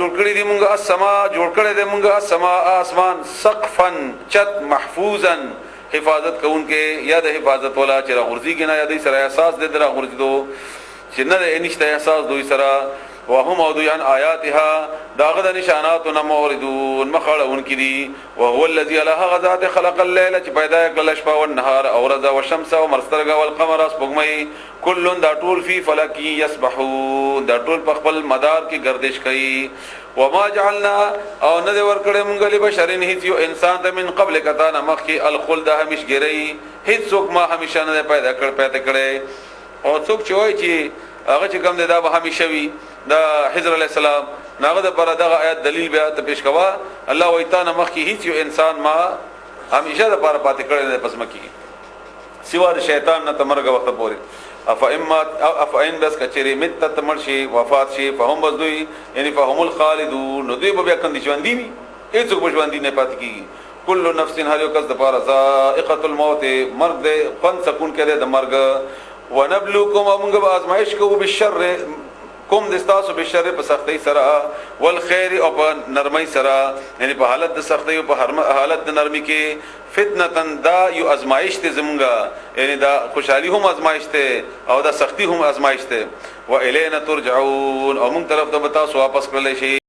جوړ کړی دی مونږه السما، جوړ کړی دی مونږه السما اسمان، سقفا چت، محفوظا حفاظت کوونکې، یا د حفاظت ولا چې را غورځي کنه، یا د سره احساس د را غورځیدو چې نه د نشته احساس دوی سره. وهم او دوی عن آیاتها داغه د نشاناتو نه موردون مخړه انکی دي. وهو الذي الله غذات خلق الليل چې پیدا کړل شپه او نهار او ورځ او شمس او مرسترګه او القمر سپوږمۍ، کلن دا ټول فی فلک یسبحون دا ټول په خپل مدار کې گردش کوي. وما جعلنا او نه ور کړې مونږ لبشرین هیڅ یو انسان ته من قبل کتا نه مخکې الخلد همیشګری، هیڅ څوک ما همیشه نه پیدا کړ پیدا کړې. او څوک چې وایي چې هغه چې کوم دی دا به همیشه وي، د حضر علی السلام ناغه د پر دغه آیت دلیل بیا ته پیش کوا. الله وایي تا نه مخکې هیڅ یو انسان ما همیشه د پر پاتې کړی نه پس مکی سوا د شیطان نه تمرګ وخت پورې. اف اما اف ان بس کچری مت تمر شي وفات شي، فهم بس دوی یعنی فهم الخالدون، نو دوی به بیا کندي ژوندۍ وي، هیڅ به ژوندۍ نه پاتې کیږي. کل نفس هر یو کس د پاره ذائقه الموت مرګ دی، خوند سکون کې دی د مرګ. ونبلوکم موږ به آزمائش کوو، بالشر کوم د تاسو، بالشر په سختۍ سره، والخير او په نرمۍ سره، یعنی په حالت د سختۍ او په حالت د نرمۍ کې، فتنه دا یو ازمایش ته زمونږه، یعنی دا خوشحالي هم ازمایش ته او دا سختی هم ازمایش ته. و الینا ترجعون او موږ طرف ته به تاسو واپس کړل شي.